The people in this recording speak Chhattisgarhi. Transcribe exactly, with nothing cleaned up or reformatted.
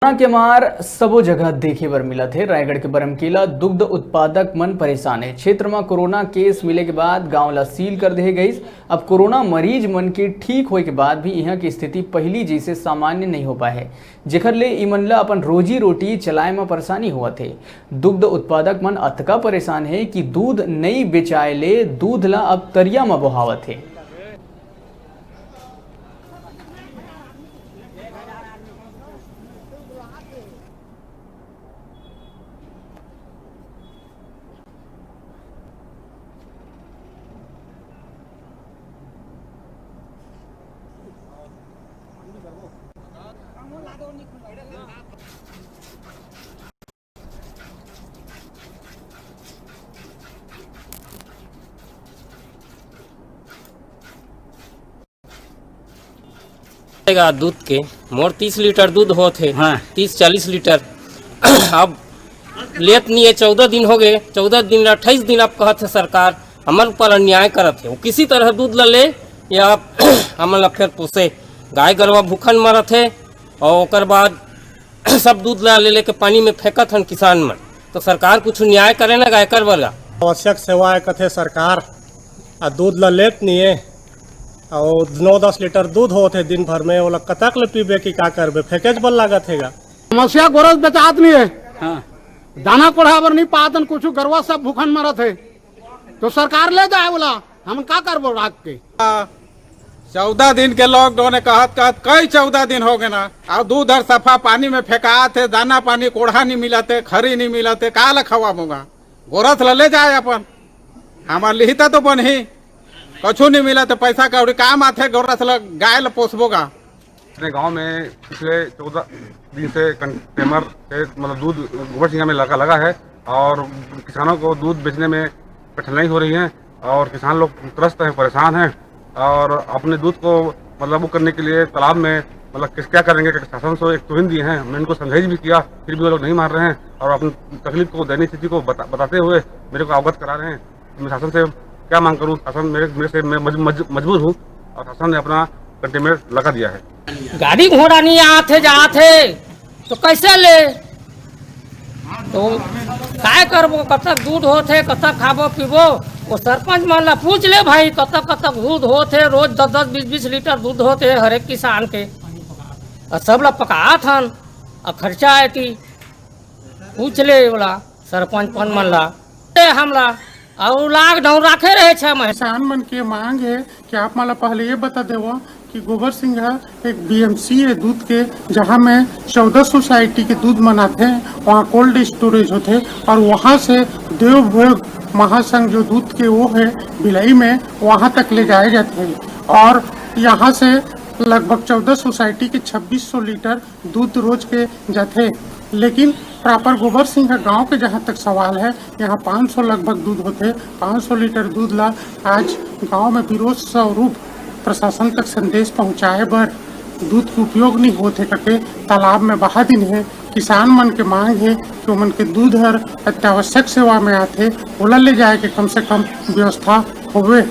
कोरोना के मार सबो जगह देखे बर मिलत हे। रायगढ़ के बरमकेला दुग्ध उत्पादक मन परेशान हे। क्षेत्र म कोरोना केस मिले के बाद गांव ला सील कर देहे गइस। अब कोरोना मरीज मन के ठीक होए के बाद भी इहां की स्थिति पहिली जइसे सामान्य नइ हो पाए हे, जेखर ले इमन ला अपन रोजी रोटी चलाए म परेशानी होवत हे। दुग्ध उत्पादक मन अतका परेशान हे कि दूध नइ बेचाए ले दूध ला अब तरिया म बोहावत हे। दूध के मोर तीस लीटर दूध होत हे, हाँ। तीस चालीस लीटर। अब लेत नहीं है, चौदह दिन हो गए, चौदह दिन, अट्ठाईस दिन अब कहत है सरकार, हमर ऊपर अन्याय करत है। वो किसी तरह दूध ला ले या हमन ला फिर पोसे। गाय गरवा भूखन मरत है और ओकर बाद सब दूध ला ले लेके पानी में फेंकत हन किसान मन। तो सरकार कुछ न्याय करे ना गायकर बर ला। आवश्यक सेवा है कथे सरकार, आ दूध ला लेत नहीं है, और नौ दस लीटर दूध होत है दिन भर में, ओला कतक ले पीबे कि का करबे, फेंकेच बर लागत है गा। समस्या गोरस बेचात नहीं है, हाँ। दाना कोढ़ा बर नहीं पातन, कुछ गरवा सब भूखन मरत है, तो सरकार ले जाए बोला, हम का करबो राख के। चौदह दिन के लॉकडाउन है, कहत कहत कई चौदह दिन हो गए ना। अब दूध हर सफा पानी में फेंकात है, दाना पानी कोढ़ा नहीं मिलत है, खरी नहीं मिलत है, का ला खवाबोगा? गोरस ला ले जाए अपन, हमार लिहिता तो बनही, कछु नहीं मिलत है, पैसा कौड़ी काम आथे, गोरस ला गाय ला पोसबोगा। अपने गांव में पिछले चौदह दिन से कंटेनर से, मतलब, दूध गोबर सिंघा में लगा, लगा है और किसानों को दूध बेचने में कठिनाई हो रही है और किसान लोग त्रस्त हैं, परेशान हैं और अपने दूध को, मतलब, वो करने के लिए तालाब में, मतलब, किस, क्या करेंगे, क्या शासन से एक तोहिन दिए हैं। हमने इनको समझाइश भी किया, फिर भी वो लोग नहीं मान रहे हैं और अपनी तकलीफ को, दयनीय स्थिति को बता, बताते हुए मेरे को अवगत करा रहे हैं। मैं शासन से क्या मांग करूं? शासन मेरे, मेरे से, मैं मज-, मज-, मजबूर हूं और शासन ने अपना कंटेनर लगा दिया है। गाड़ी घोड़ा नहीं आत हे, जात हे, तो कैसे ले? तो काय करबो? कतक दूध होत हे, कतक खाबो पीबो? वो सरपंच मन ला पूछ ले भाई, कतक कतक दूध होत हे? रोज दस दस बीस बीस लीटर दूध होत हे हर एक किसान के, और सब ला पकात हन, और खर्चा आए ती पूछ ले बोला सरपंच पन मन ला। ते हमला अउ लॉकडाउन राखे रहे छह महीना। किसान मन के मांग है कि आप मन ला पहले ये बता देवो कि गोबर सिंघा एक बीएमसी है दूध के, जहां में चौदह सोसाइटी के दूध मन आथे, वहां कोल्ड स्टोरेज होथे और वहां से देवभोग महासंघ जो दूध के वो है भिलाई में, वहां तक ले जाए जाथे। और यहां से लगभग चौदह सोसाइटी के छब्बीस सौ लीटर दूध रोज के जाथे, लेकिन प्रॉपर गोबर सिंह गांव के जहां तक सवाल है, यहां पाँच सौ लगभग दूध होथे। पाँच सौ लीटर दूध ला आज गांव में विरोध स्वरूप प्रशासन तक संदेश पहुंचाए बर दूध के उपयोग नहीं होथे करके तालाब में बहा दिन है। किसान मन के मांग है कि ओमन के दूध हर अत्यावश्यक सेवा में आथे, ओला ले जाए के कम से कम व्यवस्था होवे।